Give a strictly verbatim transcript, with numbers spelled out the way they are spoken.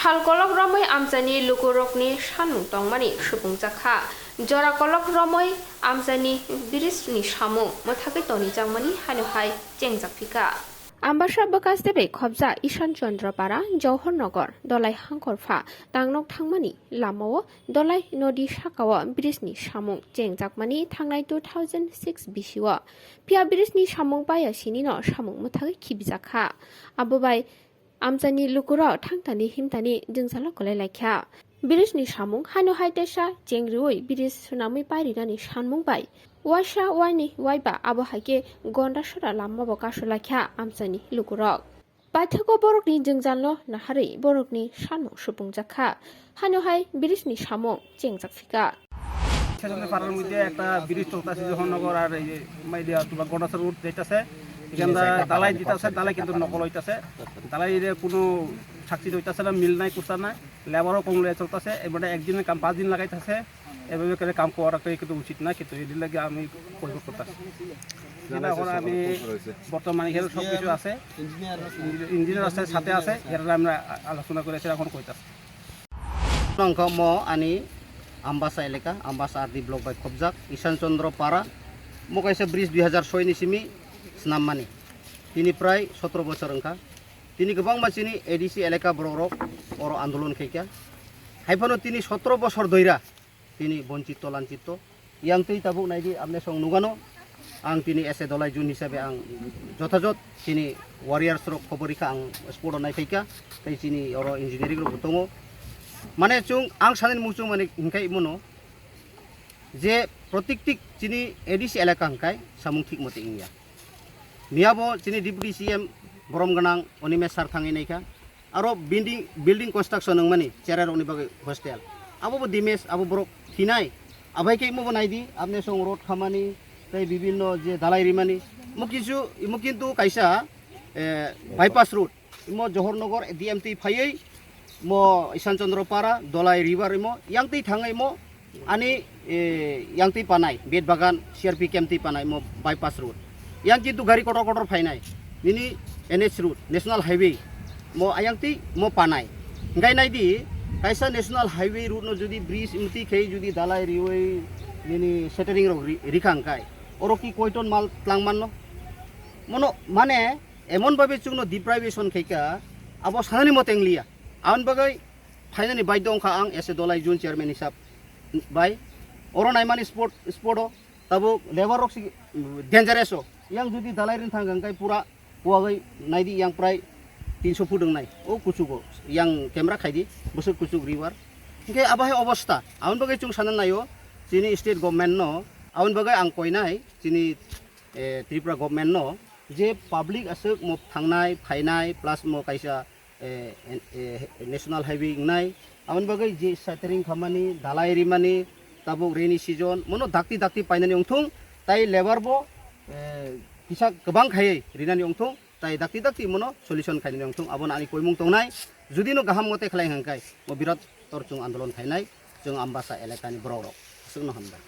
Sal kolok romwi amchaini lukurokni sanmung tongmani supungjak kha. Jora kolok romwi amchaini bridge ni samung mwthagwi tonijakmani haino hai chengjak phika. Ambasa bwkha step bai khobjak Ishan Chandra Para, Johor Nagar, Dolai Hangkorpha, Tangnok thangmani lamao Dolai nodi sakao bridge ni samung chengjakmani thangnai two thousand six bisio. Phiya bridge ni samung paiya sinino samung mwthagwi khibijak kha. Abo bai amchaini lukurok thangtani himtani jwngjalo kwlai lai kha. Bridge ni samung haino hai teisa chengriwi bridge swnamwi pairinani sanmung bai waisa waini waiba abo hai khe Gondasora lamabo kasu lai kha amchaini lukurok. Paithago borokni jwngjalno naharwi borokni sanmung supungjak kha. Haino hai bridge ni samung chengjak phika. সেজন্য পাড়ার মধ্যে একটা ব্রিজ চলতেছে, জহরনগর আর এই যে মাইদিয়া তোমার গন্ডাছড়া রোড যাইতেছে, এখানটা ঢালাই দিতেছে, ঢালাই কিন্তু নকল হইতেছে, ঢালাই দিয়ে কোনো সাকসিড হইতেছে না, মিল নাই, কুস্তা নাই, লেবারও কম লইয়া চলতেছে। এবারে একদিনের কাম পাঁচ দিন লাগাইতেছে, এভাবে করে কাম করাটা কিন্তু উচিত না, কিন্তু এদের লাগে আমি কৈফত করতেছি। যেটা এখন আমি বর্তমানে এখানে সব কিছু আছে, ইঞ্জিনিয়ার আছে, সাথে আছে, এরা আমরা আ-, আলোচনা করে সেটা এখন কইতাছি। Nongkha mo ani Ambasa elaka, Ambasa R D block bai khobjak, Ishan Chandra Para. Mo kaisa bridge dui hajar soi ni simi snam mani. Tini prai sotro bosor wngkha. Tini kwbangma chini A D C elaka borok rok oro andolon khaikha. Haiphano tini sotro bosor doira tini bonchito lanchito. Yang twi tabuk naidi, amne song nugano. Ang tini S A Dolai Jun hisabe ang jothajot chini warriors rok khobor rikha, ang sport o nai phaikha, tei chini oro engineering rok bo tongo. Mane chung ang sanani muchung mani hinkhai mono je protiktik chini A D C elaka hinkhai samung thik mate wngya. Miyabo chini Deputy C M borom gwnang Onimesh sir thangwi naikha. Aro building, building construction wngmani cherai rokni bagwi hostel. Abo bo dimes, abo borok thinai. Abai khe imo bo naidi, apne song road khamani, tei bibinno je dalai rimani. Mo kichu, imo kintu kaisa, eh, bypass road. Imo Johornagar D M twi phaiwi, mo Ishan Chandra Para, Dolai River imo, yang twi thangwi mo, ani, eh, yang twi panai, Bet Bagan, C R P camp twi panai, mo bypass road. Yang kintu gari kotor kotor phainai, nini N H road, National Highway, mo ayang twi mo panai. Hingkai naidi, kaisa National Highway road no jodi bridge imti khai jodi dalai riwi nini shuttering rok ri-, rikha hingkai, oro ki koi ton mal tlang manno? Mono, mane, emon babe chwngno deprivation khaikha, abo sanani mote wngliya. Aboni bagwi phainani baidhyo wngkha ang as a Dolai Jun chairman hisab bai. Oro naimani spot, spot o tabuk labour rok si dangerous o. Yang jodi dalai ring thang hingkai pura kuagwi naidi yang prai tinso foot wngnai. O kuchugo yang camera khaidi bwswk kuchuk ribar. Hingke abo hai obostha. Aboni bagwi chwng sana naio chini state government no. Aboni bagwi ang koinai chini, eh, Tripura government no je public aswk mo thangnai phainai plus mo kaisa eh, eh, National Highway wngnai. Aboni bagwi je shuttering khamani, dalai rimani, tabuk rainy season, mono dakti dakti painani wngthung, tai labour bo, eh, kisa kwbang khaiwi rinani wngthung, tai dakti dakti mono solution khainani wngthung, abono ani koimung tongnai. Jodi no kaham mote khlai hwnkhai, mo birat tor chwng andolon khainai, chwng Ambasa elakani borok rok. Aswkno hambai.